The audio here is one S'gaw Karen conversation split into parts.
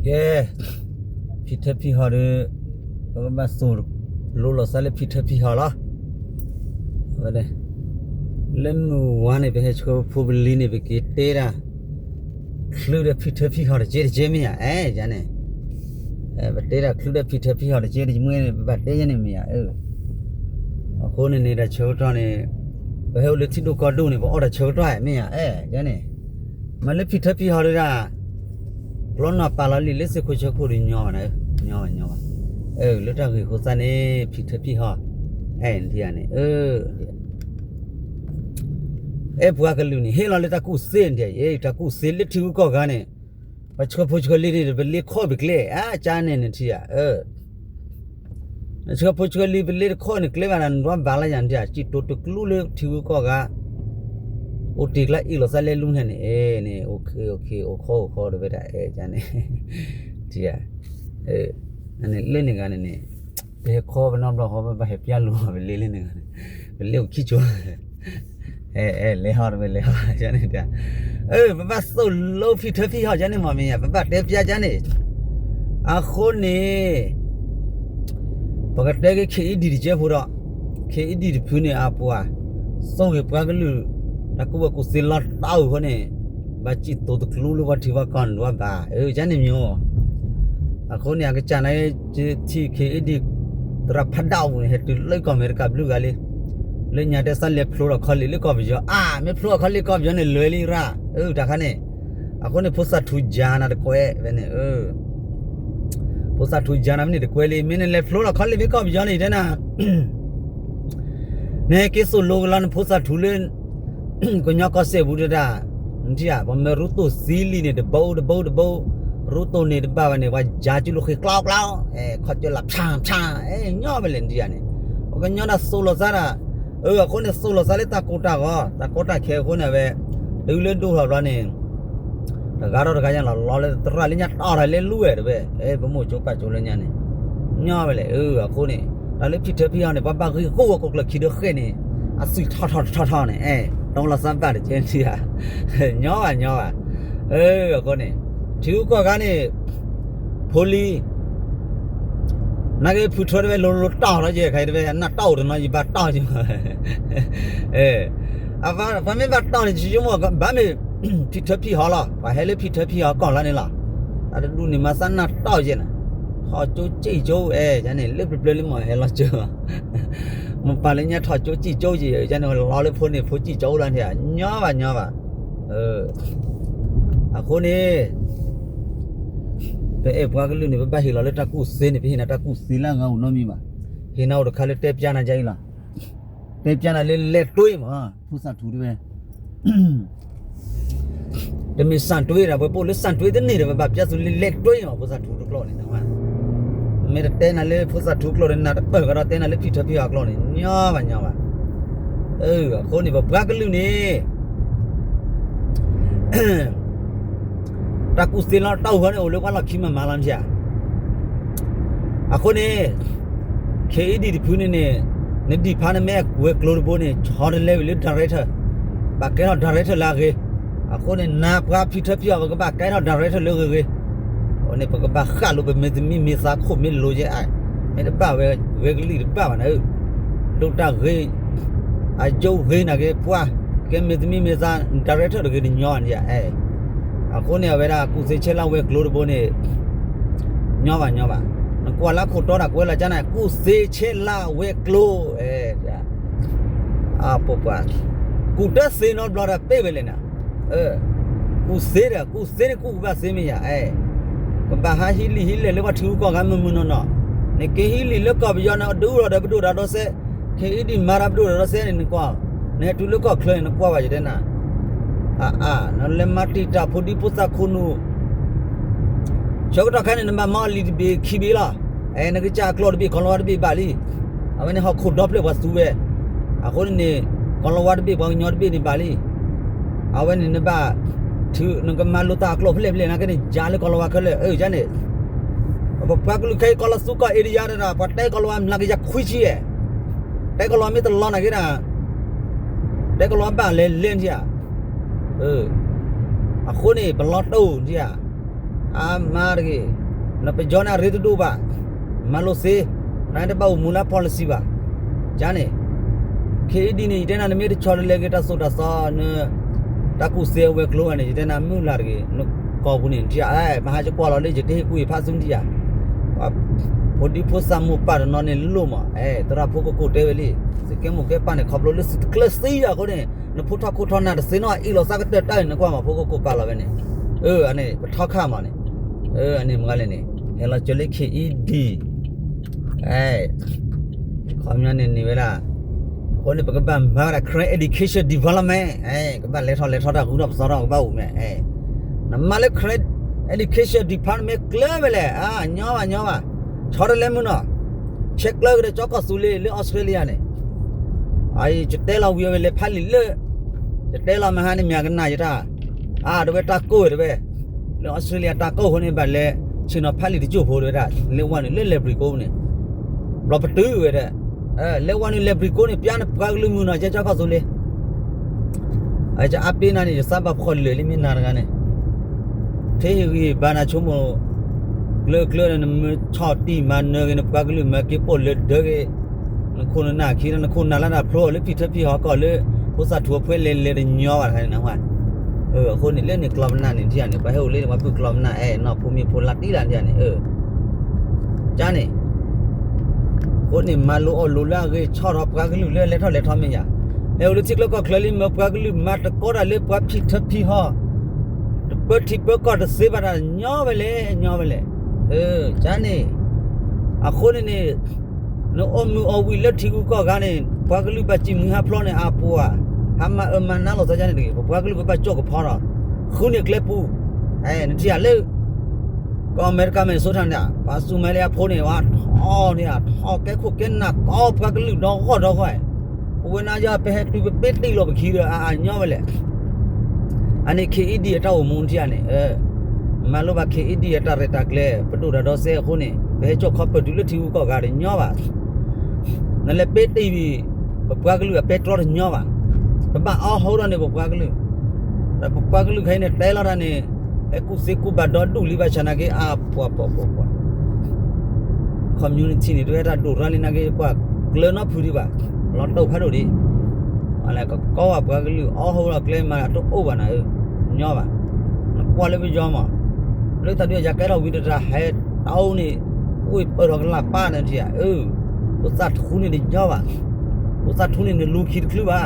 ကဲ, ဖံထၢဖံဟီၣ်ဒီး ပကဘၣ်သိၣ်လိလီၤသးလၢဖံထၢဖံဟီၣ်လီၤ. ဝဲဒၣ် လၢမုၢ်ဝါန့ၣ် ပဟဲဆှၢဖိပလံၤန့ၣ် ပက့ၤတဲဒၣ် ချုးဒီးဖံထၢဖံဟီၣ်တကဲတကဲမ့ၢ်ဧါ, အဲ ယၤန့ၣ် ပတဲဒၣ်ချုးဒီးဖံထၢဖံဟီၣ်တကဲတကဲမ့ၢ်န့ၣ် ပဘၣ်တဲယဲန့ၣ်မ့ၢ်ဧါ. အဃိန့ၣ်န့ၣ် တၢ်ဆၢကတီၢ်န့ၣ် ပဟဲအိၣ်လၢထံဒိၣ်ကီၢ်ဒိၣ်န့ၣ် ပအီၣ်တၢ်ဆၢကတီၢ်မ့ၢ်ဧါ, အဲ ယၤန့ၣ် မ့ၢ်လၢဖံထၢဖံဟီၣ်ဒၣ် ကျီနီၢ်ပာ်လီၤလံာ်လၢသ့ၣ်ခိၣ်ဆၢခိၣ်ဒီးညီဘၣ်နၤ, ညီဘၣ်ညီဘၣ်. လၢတၢ်ဂ့ၢ်အဃိသတးန့ၣ် ဖံထၢဖံဟီၣ် အဲၣ်နထံၣ်ဧါန့ၣ်, အဲၣ်ပှၤကလုာ်န့ၣ် ဟ့ၣ်လီၤလၢတၢ်ကူၣ်သ့နထံၣ်ဧါ, တၢ်ကူၣ်သ့လၢထံဂုၤကီၢ်ဂၤန့ၣ် ပှၤဆှၢဖိဆှၢလံၤန့ၣ် ပလ့ခီၣ်ပကျဲ အါကၠါန့ၣ်နထံၣ်ဧါ ဆှၢဖိဆှၢလံၤ ပလ့တခီၣ်န့ၣ် ကျဲဘၣ်နၤ နဒွးဘၣ်လၢယၤနထံၣ်ဧါ, စံၣ်တိၤတကျူလၢထံဂုၤကီၢ်ဂၤ အိၣ်တ့ၢ်ကျါအ့ၣ်လိာ်သးလဲၤလူၤန့ၣ်န့ၣ်, အဲန့ၣ် အိၣ်ခ့အိၣ်ခ့ အိၣ်ခီအိၣ်ခီတဝဲဒၣ် အဲၣ်ကၠါန့ၣ် ထံၣ်ဧါ, လၢန့ၣ်ဂၤန့ၣ်န့ၣ် ပဟဲခီပနီတဘျီဃီ ပဘၣ်ဟဲပျါလိၤ ပလ့လၢန့ၣ်ဂၤန့ၣ် ပလ့အိၣ်ခံကၠိ အဲလဲၤဟီၣ်တဝဲလဲၤဟီၣ်န့ၣ်, ပဘၣ်သိၣ်လိဖံထၢဖံဟီၣ်ကၠါန့ၣ်မ့ၢ်မ့ၢ်ဧါ, ပဘၣ်တဲပျါကၠါန့ၣ်, အဃိန့ၣ် ပကတဲက့ၤ ခ့အ့ဒံၣ်တကဲဖိဒီး ခ့အ့ဒံၣ်တဖုန့ၣ်အပှၤ သိၣ်ဂ့ၤပှၤကလုာ် တၢ်ကူၣ်ဘၣ်ကူၣ်သ့လီၤတၢ်အုၣ်အဃိန့ၣ် ဘၣ်စံၣ်တိၤတကျူလၢပှၤထံပှၤကီၢ်န့ၣ်ဒွးဘၣ်, ကၠါန့ၣ်မ့ၢ်ဧါ. အဃိန့ၣ် အကစၢ်န့ၣ် ထံၣ်ခ့အ့ဒံၣ် သရၣ်ဖးဒိၣ်ပူၤန့ၣ် ဟဲတုၤလၢကီၢ်အမဲရကၤဘျုးဂၤလံ, လၢညါတဲသးလဲၤဖျိထီၣ်ခီလ့ၣ်လၢကီၢ်ပယီၤ, အါ မ့ၢ်ဖျိထီၣ်ခီလ့ၣ်ကီၢ်ပယီၤန့ၣ် လဲၤလံရၣ်, အၢ တၢ်ခါန့ၣ်, အဃိန့ၣ် ဖိသၣ်ထူယၤနၤတကွဲးဝဲန့ၣ် ဖိသၣ်ထူယၤနၤမ့ၢ်န့ၣ်တကွဲးလံ, မ့ၢ်နလဲၤဖျိထီၣ်ခီလ့ၣ်မ့ၢ်ကီၢ်ပယီၤန့ၣ် ယတဲနၤ နဟဲက့ၤသိၣ်လိကလီနဖိသၣ်ထူလၢ ကညီကီၢ်စဲၣ်ပူၤတဒၣ်, နထံၣ်ဧါ, ပှၤမၢရူတိၢ်သံလံန့ၣ် တဘိတဘိတဘိ, ရူတိၢ်န့ၣ်တဘၣ်ဘၣ်န့ၣ် ပှၤယၤကၠူလိာ်ဃ့ကျီကျီ, အဲ ခီၣ်ကၠၢလၢဖၠၣ်ဖၠၣ်, အဲ ညီဘၣ်လဲၣ်နထံၣ်ဧါန့ၣ်, ပှၤကညီဒၣ်သိၣ်လိာ်သးဒၣ်, အၢ အဃိန့ၣ် သိၣ်လိာ်သးလၢတၢ်ကိၢ်တၢ်ဂီၤ တၢ်ကီတၢ်ခဲအဃိန့ၣ်ဝဲ, တုၤလၢဒိၣ်ထီၣ်ဘျီန့ၣ် တဂၤထီၣ်တဂၤညါလီၤလီၤလၢသရၣ်လၢညါတီၢ်တၢ်လဲၤလူဝဲတဝဲ, အဲ ပမိၢ်ကၠိပၢ်ကၠိလၢညါန့ၣ်, ညီဝဲလဲၣ်, အၢ အဃိန့ၣ် တၢ်လၢဖံထၢဖံဟီၣ်န့ၣ် ပှၤဘၣ်ဂ့ၢ်ဂီၢ်ဝဲကိးကျၢၢ်ခံဒီးဃဲၣ်န့ၣ်, အသွံၣ်ထီၣ်ထီၣ်ထီၣ်ထီၣ်န့ၣ်, အဲ တီလိာ်သးဘၣ်တကဲထံၣ်ဧါ, ညီဘၣ်ညီဘၣ်, အၢ အဃိန့ၣ် ထံဂုၤကီၢ်ဂၤန့ၣ် ဖိလံၤ နာ်က့ဖုထၢတဝဲ လိၤလိၤတီၢ်ထီၣ်ယဲၢ်ခါအံၤတဝဲ နၢ်တီၢ်အိၣ်တနီၤ ယဘၣ်တီၢ်ယဲၢ်မး, ပှၤမ့ၢ်ဘၣ်တီၢ်န့ၣ် ယဆိကမိၣ်ဘၣ်မ့ၢ် ဖံထၢဖံဟီၣ်လီၤ, ပှၤဟဲလၢဖံထၢဖံဟီၣ်ကီၢ်လီၤန့ၣ်လီၤ, တၢ်တဒူၣ်န့ၣ်မၤသးနၢ်တီၢ်ယဲၢ်နၤ, ထီၣ်ကၠိစံၣ်ကၠိ အဲ ယၤန့ၣ် လၢပျၢၤပျၢၤလၢမ့ၢ်ဟဲလီၤစၢၤ မိၢ်ပၢ်လၢညါထီၣ်ကၠိစံၣ်ကၠိယဲၢ် ယၤန့ၣ် လီၤလၢဖိန့ၣ် ဖိစံၣ်ကၠိလီၤန့ၣ်, ညီဘၣ်ညီဘၣ်, အဃိန့ၣ် ပအဲၣ်ပှၤကလုာ်န့ၣ် ပဘၣ်ဟ့ၣ်လီၤလၢတၢ်ကူၣ်သ့န့ၣ် ပဟ့ၣ်နၤတၢ်ကူၣ်သ့လၢအဂၤအိၣ်နီတမံၤဘၣ်, ဟ့ၣ်နၤအိၣ်တခါလၢတဲပျါနၤဒ်အံၤလီၤ, တဲပျါနၤလၢလဲၤတွ့မး, ဖိသၣ်ထူတဝဲ တမ့ၢ်သၣ်တွ့ဒီး ပှၤပိာ်လၢသၣ်တွ့တန့ၢ်ဒီး ပဘၣ်ပျါသူလၢလဲၤတွ့မး ဖိသၣ်ထူတကျိာ်န့ၣ်, မ့ၢ်တတဲနၤလၢဖိသၣ်ထူကျိာ်န့ၣ် နၤတပၢၢ်ကဒီးတဲနၤလၢဖံထၢဖံဟီၣ်ကျိာ်န့ၣ် ညီဘၣ်ညီဘၣ်, အဃိန့ၣ် ပပှၤကလုာ်န့ၣ် တၢ်ကူၣ်သ့လီၤတၢ်အုၣ်ဃီန့ၣ် အိၣ်လၢပှၤလီၢ်ခံမးမးလီၤမ့ၢ်ဧါ, အဃိန့ၣ် ခ့အ့ဒံၣ်တဖုန့ၣ်န့ၣ် နဒံၣ်ဖးနမ့ၢ်ဝဲၤကျိၤတဘိန့ၣ် ဆီတလဲဝံၤလၢ director ဘၣ်ကဲထီၣ် director လၢအဂ့ၤ, အဃိန့ၣ် နၤပှၤဖံထၢဖံဟီၣ် ပကဘၣ်ကဲထီၣ် director လၢဂ့ၤဂ့ၤ, အဃိန့ၣ် ပကဘၣ်ဃၣ်လိပမ့ၢ်သမံမ့ၢ်သါခိၣ်မ့ၢ်လိၤယဲၢ်အါ, မ့ၢ်တဘၣ်ဝဲဂ့ၤကလံၣ်တဘၣ်ဘၣ်နၤဧၢ, ဒိၣ်တၢ်ဂ့ၤ အယိဂ့ၤနာ်က့ၤပှၤ, ကဲမ့ၢ်သမံမ့ၢ်သါ director တဂ့ၤတညီန့ၣ်, အဃိန့ၣ် အဝဲဒၣ်ကူၣ်သ့ဆဲလၢဝဲၤကျိၤတဘိန့ၣ် ညီဘၣ်ညီဘၣ်, နကွၢ်လၢခိၣ်တီတၢ်ကွဲးလီၤကၠါန့ၣ် ကူၣ်သ့ဆဲလၢဝဲၤကျိၤ, ပှၤ ကူၣ်တၢ်သ့နီတဘျီဒီးပ့ၢ်ဝဲလဲၣ်နၤ, ကူၣ်သ့ဒီး ကူၣ်သ့န့ၣ် ကူၣ်ကဘၣ်သ့မ့ၢ်ယၤ, ကဘၣ်ဟးဟံးလံာ်ဟံးလဲၢ်လၢပှၤထံဂုၤကီၢ်ဂၤမုၢ်မုၢ်နီၢ်နီၢ်, နက့ၤဟံးလံာ်လၢကီၢ်ပယီၤန့ၣ် ဒုးအိၣ်ထီၣ်ဒီးပဒိၣ်ဒီးဒီစဲး, ခ့အ့ဒံၣ်မၤဒီးပဒိၣ်ဒီးဒီစဲးန့ၣ် နကွၢ်, နဟဲတုၤလၢကီၢ်ချၢန့ၣ် နကွၢ်ဘၣ်ယတဲနၤ, အါအါ နလဲၤမၤတံာ်တာ်ဖိဒံဖိသၣ်ခိၣ်နူာ် ဆၢကတီၢ်ခဲအံၤန့ၣ် နဘၣ်မၤအီၤလံာ်တဘ့ၣ်ခံဘ့ၣ်လီၤ, အဲ နကစၢ်အကျိာ်တဘ့ၣ် ကီၤလၤဝါတဘ့ၣ်ဘၣ်လံ, အဝဲန့ၣ်ဟီၣ်ခိၣ်ဒီဖျၢၣ်ပှၤသူဝဲ, အဃိန့ၣ်န့ၣ် ကီၤလၤဝါတဘ့ၣ် ပှၤကညီတဘ့ၣ်န့ၣ်ဘၣ်လံ, အဝဲန့ၣ်နဘၣ် ထုး နကမၤလိာ်သးအကျိာ်ဖဲလဲၣ်ဖဲလဲၣ် နာ်က့န့ၣ် ယၤလၢကီၤလၤဝါခဲလၢာ် အၢ ယၤန့ၣ်, ပပှၤကလုာ်ခဲအံၤ ကီၤလီၤသူကီၢ်အ့ဒယါတဒၣ် ပှၤတဲကီၤလၤဝါမျးကယၤခွံဆံယဲၢ်, တဲကီၤလၤဝါမ့ၢ်တလီၤနာ်က့ဒၣ် တဲကီၤလၤဝါဘၣ်လဲၤလဲၤနထံၣ်ဧါ, အဃိန့ၣ် ပလီၤတိၢ်နထံၣ်ဧါ, အါမးတဂ့ၤ, နပယီၤန့ၣ်အရ့တဒိၣ်ဘၣ်, မၤလိစ့, နတဘၣ်အိၣ်မူလၢ policy ဘၣ်, ကန့ၣ်, ခဲအံၤဒ်န့ၣ် ယတဲနၤ နမ့ၢ်တဆီတလဲက့ၤတၢ်သိၣ်တၢ်သီ န တၢ်ကူၣ်သ့အဝဲၤကျိၤဂၤန့ၣ် ယတဲနၤမုၢ်လၢ်တဂ့ၤ, နကီၢ်ပူၤန့ၣ် နထံၣ်ဧါ, မဟါယကွၢ်လီၤလၢယတဟ့ၣ်ကူၣ်အံၤဖးဆူနထံၣ်ဧါ, ဖိဒံဖိသၣ်မိၢ်ပၢ်တနီၤန့ၣ်လိၣ်မး, သရၣ်ဖိကကိၢ်တဲဝဲလံ, သုကဲမိၢ်ကဲပၢ်န့ၣ် ခီဖျိလၢသုတကျၢၤသံအဃိန့ၣ် နဖိထီၣ်ခိၣ်ထီၣ်နၢ်တသ့နီၣ် အ့ၣ်လိာ်သးကတၢၢ်တၢ်န့ၣ် နကွၢ်မး ဖိကကိၢ်ပာ်လီၤဝဲန့ၣ်, အန့ၣ် ပထီခါမးန့ၣ်, အန့ၣ်မ့ၢ်ဂ့ၤလဲၣ်န့ၣ် ဟဲလီၤကၢၤလၢ ခဲအံၤဒ် ခီပညီန့ၣ်န့ၢ်ဝဲဒၣ်, အဃိန့ၣ် ပကဘၣ်မၤဝဲဒၣ် Karen education development, ကဘၣ်လဲၤထီၣ်လဲၤထီၣ်တၢ်ဃူထီၣ်ပသီထီၣ်ကဘၣ်အိၣ်မး, နမၤလၢ Karen education department ကျၢၤဝဲလဲၣ်, ညီဘၣ်ညီဘၣ်, ဆီတလဲမုၢ်နီၤ, ဆဲးကျၢၤကဒီးကၠီကီၢ်သူလ့ၤလၢ Australia န့ၣ်, ယတဲလီၤဝံၤအဝဲလဲၤဖးလံာ်လၢ, ယတဲလီၤမဟါန့ၣ် မ့ၢ်ကနၣ်ယတၢ်, အတဝဲတၢ်ကိၢ်ဝဲတဝဲ လၢ Australia တၢ်ကိၢ်အဃိန့ၣ် ဘၣ်လဲၤဆ့ၣ်နီၤဖးလံာ်တစိၢ်ဖိတဝဲဒၣ်, လဲၤဝဲနုာ်လၢ library ကိးန့ၣ်, ဘျီပတုာ်ဝဲဒၣ်, လဲၤဝဲနုာ် library ကိးန့ၣ် ပျါန့ၣ်ပှၤကလုာ်မုၢ်နီၤ ကၠီကီၢ်သူလ့ၤ, အအါပ့ၤနၤန့ၣ် ယသးဘၣ်ဖှီၣ်လၢာ်လံမ့ၢ်နၤတဂၤန့ၣ်, ထဲဟ့ၣ်ဂံၢ်ဘါနၤဆိကမိၣ်, ကျၢၤကျၢၤန့ၣ် နမ့ၢ်ဆီၣ်တံၢ်မၤနၢၤဂ့ၤ နပှၤကလုာ်မၤက့ၤပိာ်လၢဒၢးဂ့ၤ, နခိၣ်နနၢ်ခံဒီး နခိၣ်နၢ်လၢတၢ်ဖျိအီၤလၢဖံထၢဖံဟီၣ်ကီၢ်လၢ ဖိသၣ်ထူၣ်အဖှဲလဲၤလဲၤတညီဘၣ်တခါန့ၣ်နဟါ, အဃိန့ၣ် လၢန့ၣ်ကျီၢ်ပနၢ်န့ၣ် ထံၣ်ဧါန့ၣ် ပှၤဟဲအိၣ်လၢန့ၣ် ပှၤပုၢ်ကျီၢ်ပနၢ်အဲၣ်နီၢ်ဖိမံၤဖိလၢတံၢ်လၢန့ၣ်ဧါန့ၣ်, ကန့ၣ် အဃိန့ၣ် မၤလိအီၣ်လိၤလၢအဂ့ၤ ဆီၣ်ထီၣ်ပှၤကလုာ်လၢအလဲၤထီၣ်လဲၤထီမ့ၢ်ယၤ, ဟဲအိၣ်လၢထံချၢကီၢ်ချၢလံ မ့ၢ်ပှၤကလုာ်မၤတကီတၢ်လၢပှၤဖံထၢဖံဟီၣ်, တပၢထံပၢကီၢ်တသ့ဘၣ်တၢ်ညီဝဲလဲၣ် ညီဝဲလဲၣ်, ကန့ၣ်, အဃိန့ၣ်န့ၣ် နအီၣ်မုာ်အီၣ်ဝံၤလၢထံဂုၤကီၢ်ဂၤန့ၣ် ပှၤကလုာ်ဘၣ်စံၣ်မုာ်ဟးဖျိးန့ၣ် အပှၤ, ဟးမၤအၢမၤနးလိာ်သးန့ၣ်တဂ့ၤ, ပပှၤကလုာ်ပဘၣ်ကၠီၣ်ကဖီထီၣ်, ဃုန့ၢ်ကျဲပူၤ, နထံၣ်ဧါလၢ ကီၢ်အမဲရကၤ Minnesota န့ၣ် ပှၤဆူမဲလၢအဖိန့ၣ် ပှၤထီၣ်န့ၣ် ထီၣ်ကဲခိၣ်ကဲနၢ်ကီပှၤကလုာ်ဒီဂီၢ်ဒီဂီၢ်, ပဝဲနၤယၤ ပဟဲတုၤပပ့တံၢ်လီၤပခံဒီး အအါညီဝဲလဲၣ် အန့ၣ် ခဲအံၤဒ်အံၤ အတၢ်အိၣ်မူထံၣ်ဧါန့ၣ်, မၤလိဘၣ် ခဲအံၤဒ်အံၤ အတၢ်ရဲၣ်တၢ်ကျဲၤ ပဒိၣ်တၢ်ဒီစဲအဃိန့ၣ် ပဟဲကၠီၣ်ခီပၢၢ်တုၤလၢထံဂုၤကီၢ်ဂၤတညီဘၣ်. နလဲၤပ့တံၢ်ဝံၤ ပပှၤကလုာ်အပဲတြီတညီဘၣ်. ပဘၣ်အီဟိထီၣ်န့ၣ် ပပှၤကလုာ်, ဒီးပပှၤကလုာ်ခဲအံၤန့ၣ် တဲလီၤတၢ်န့ၣ် ဟဲကူၣ်သ့ကူၣ်ဘၣ်ဒီဒူၣ်လံဘၣ်ဆၣ်နာ်က့ အါပှၤပှၤပှၤပှၤ community န့ၣ် တဝဲတၢ်ဒိၣ်ရါလံနာ်က့ ကွၢ်ကျၢၤနီတဖုဒံးဘၣ်, လီၤတိာ်ဖးဒိၣ်ဒံး, လၢကကီဝဲပှၤကလုာ် အီဟိထီၣ်ကျဲမၤတအိၣ်ဘၣ်နၤဧၢ, ညီဘၣ်. နကွၢ်လၢပယီၤမး, လၢတၢ်ဒုးအယၤကဲထီၣ်ဝံၤတတၢ်ဟဲတအိၣ်န့ၣ်, အိၣ်ပၢၢ်ထီၣ်ကလၢ်ပၢ်န့ၣ်ထံၣ်ဧါ, အၢ, ဖိသၣ်ထူန့ၣ်တညီဘၣ်, ဖိသၣ်ထူန့ၣ်နလူၤခံတချုးဘၣ်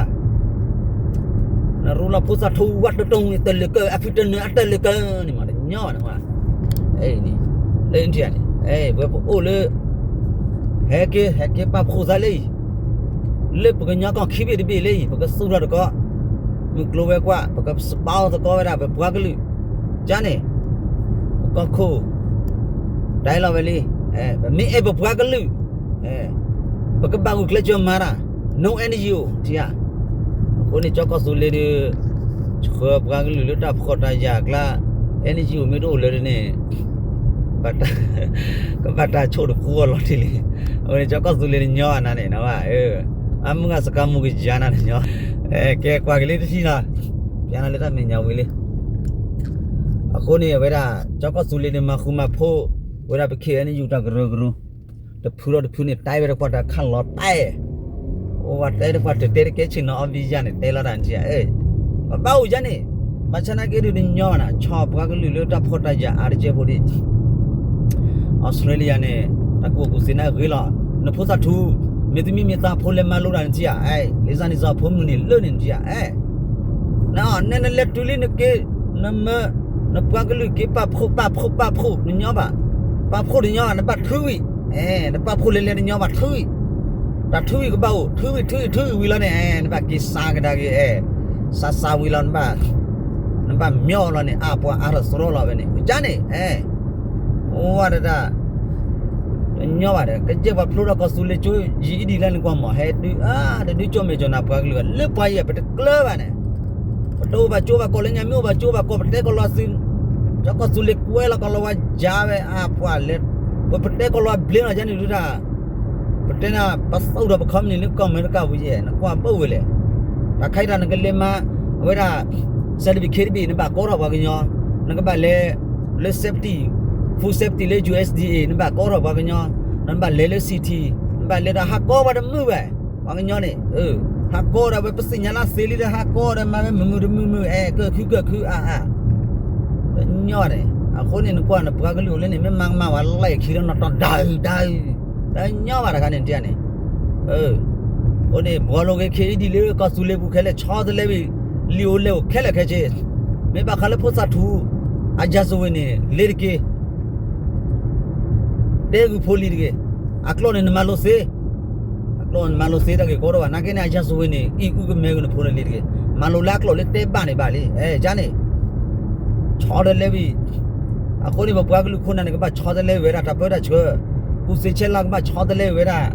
နရူလီၤဖိသၣ်ထူဝဲတတိၢ်န့ၣ် တလၢာ်ကၢ, အဖုတနၢၤအတလၢာ်ကၢန့ၣ်မး တညီဘၣ်န, လၢအံၤန့ၣ်, ပဝဲပအိၣ်လၢ ဟဲက့ၤ ဟဲက့ၤပာ်ဖှိၣ်သးလၢအံၤ, လၢပကညီကီၢ်ခံဘ့ၣ်တဘ့ၣ်လၢအံၤ ပကသူၣ်ထီၣ်တကီ, မုၢ်ကျိၤဝဲၤကွာ် ပကစပာ်အီၤသကိးဝဲဒၣ် ပပှၤကလုာ်, ကန့ၣ်, ပကီၢ်ခိၣ် တဲလီၤဝဲလံ, ပမ့ၢ်အဲၣ်ပပှၤကလုာ် ပကဘၣ်ဂုာ်ကျဲးစၢးမၤတၢ်, no NGO ထံၣ်ဧါ. အဃိန့ၣ် ကၠီကီၢ်သူလ့ၤဒီး ဆှၢပှၤကလုာ်လၢတၢ်ဖှီၣ်တၢ်ယာ်အကျါ, NGO မ့ၢ်တအိၣ်လၢၤန့ၣ် ကဘၣ်တၢ်ဆိၣ်တပူအီၤလီၤတံၢ်လံ. အဃိန့ၣ် ကၠီကီၢ်သူလ့ၤတညီဘၣ်နၤန့ၣ်, အမုၢ်ဂၤစကၤမူကယၤနၤတညီ, ကဲကွၢ်က့ၤလံတထံၣ်လီၤ, ပျဲနၤလၢတၢ်မဲာ်ညါဝံၤလံ. အဃိန့ၣ် အဝဲဒၣ် ကၠီကီၢ်သူလ့ၤန့ၣ် မၤဃူမၤဖိးဝဲဒၣ်ပ KNU တၢ်ကရၢကရိ, တဖုဒီးတဖုန့ၣ် တဲဝဲတကွၢ်တၢ်ခးလီၤတဲာ်, အိၣ်ဝဲတဲတကွၢ်တတဲတကဲဆ့ၣ်နီၤအီၣ်ဘံယါန့ၣ် တဲလီၤတၢ်နထံၣ်ဧါ, ပဘၣ်အိၣ်ယါန့ၣ်, ဘၣ်ဆၣ်နာ်က့ဒုးတညီဘၣ်နၤ, ဆီၣ်ပှၤကလုာ်လၢတၢ်ဖှီၣ်တၢ်ယာ်အါတကဲဖိဒံး Australia န့ၣ် တၢ်ကူၣ်ဘၣ်ကူၣ်သ့နၤဂ့ၤလီၤ, နဖိသၣ်ထူ, မ့ၢ်သမံမ့ၢ်သးဖိလဲၤမၤလိတၢ်နထံၣ်ဧါ, လံာ်စၢ်နံၣ်စၢ်ဖိမုၢ်နံၤလၢန့ၣ်နထံၣ်ဧါ, န, နဲနလဲၤတုၤလံနက့ၤ, နမၢ, နပှၤကလုာ်က့ၤပာ်ဖှိၣ်ပာ်ဖှိၣ်ပာ်ဖှိၣ်တညီဘၣ်, ပာ်ဖှိၣ်တညီဘၣ် နဘၣ်ထုဝံၤ, နပာ်ဖှိၣ်လဲၤလဲၤတညီဘၣ် ထုဝံၤ, တၢ်ထုဝံၤကဘၣ်အိၣ် ထုဝံၤထုဝံၤထုဝံၤဝံၤလီၤန့ၣ် နဘၣ်က့ၤစးကဒါက့ၤ, စးစးဝံၤလီၤ နဘၣ်, နဘၣ်မၠီလီၤန့ၣ် အါပှၤအါထီၣ်သရီလီၤဝဲန့ၣ် ကန့ၣ်, အိၣ်ဝဲဒၣ် တညီဘၣ်ဒီး ကစၢၢ်ပှၤဖျိထီၣ်ကီၢ်သူလ့ၤကၠိ ယံာ်အံၤဒ်လဲၣ်နကွၢ်မး ဟဲတုၤအါ တဒုကၠီၣ်မဲာ်ကၠီၣ်နၤပှၤကလုာ်ဘၣ် လၢပှၤယဲၢ်ပတကျၢၤဘၣ်န့ၣ်, ပတအိၣ်ဘၣ်ကၠိဘၣ်ကီၢ်လၢညါ မ့ၢ်အိၣ်ဘၣ်ကၠိဘၣ်ကီၢ် ပတဲကီၢ်လီၤသုး, ကၠီကီၢ်သူလ့ၤကွဲလီၤကီၢ်လီၤဝါယါဝဲအါပှၤလဲၤ, ပပတဲကီၢ်လီၤဝါဘျ့နီၤ ယါန့ၣ်ဒုတၢ်, ပတဲနၤ ပသူၣ်ထီၣ်ပ company လၢကီၢ်အမဲရကၤပူၤယဲၢ် နကွၢ်ဘၣ်ဝဲလဲၣ်, တၢ်ခါအံၤတၢ်နကလဲၤမၤ, အဝဲဒၣ်, certificate တဘ့ၣ် နဘၣ်ကိးထီၣ်ပှၤကညီ, နကဘၣ်လဲၤ လၢ safety, food safety လၢ U S D A နဘၣ်ကီထီၣ်ပှၤကညီ, နဘၣ်လဲၤလၢ city, နဘၣ်လဲၤဒီးဟးကီပှၤတမုာ်ဘၣ်, ပှၤကညီန့ၣ်, ဟးကီဒီးဝဲ ပသ့ၣ်ညါလၢသ့လံဒီးဟးကီဒီးမၤဝဲမုာ်မုာ်တမုာ်မုာ် အဲၣ်ကၢၢ်ခုကၢၢ်ခုအါအါ, တညီန့ၣ်, အဃိန့ၣ်နကွၢ်နပှၤကလုာ်အိၣ်လၢန့ၣ် မ့ၢ်မၤကမၣ်ဝဲလီၢ်ခံလၢနီၢ်တီၢ်ဒၣ်အုးဒၣ်အုး, တညီဘၣ်တခါန့ၣ်ဒ်န့ၣ် အဃိန့ၣ် ဘှီလိာ်က့ၤ ခ့အံၤဒ်လၢကီၢ်သူလ့ၤပူၤခဲလၢာ် ဆီတလဲဝံၤ လံာ်အိၣ်လဲၢ်အိၣ်ခဲလၢာ်ခဲဆ့, မ့ၢ်ဘၣ်ဃးလၢဖိသၣ်ထူ, အယၤစဝ့ၤန့ၣ် လ့ၤတက့ၢ်, တဲဂုၢ်ဖိလံၤတဂ့ၤ, အကျိာ်န့ၣ်နမၤလိသ့, အကျိာ်န့ၣ်နမၤလိသ့တၢ်ဂ့ၢ်ကီတဘၣ် နာ်က့န့ၣ် အယၤစဝ့ၤန့ၣ် အံၣ်အူကမဲဂုၢ်နဖိန့ၣ်လံၤတဂ့ၤ, မၤလိလၢအကျိာ်လၢတဲဘၣ်န့ၣ်ဘၣ်လံ, အဲ ယါန့ၣ် ဆီတလဲဝံၤ အဃိန့ၣ် ပပှၤကလုာ်ခိၣ်နၢ်န့ၣ် ကဘၣ်ဆီတလဲဝဲဒၣ်တၢ်ပၢတၢ်ဆှၢ, ကူၣ်စ့ဆဲလးကဘၣ်ဆီတလဲဝဲဒၣ်,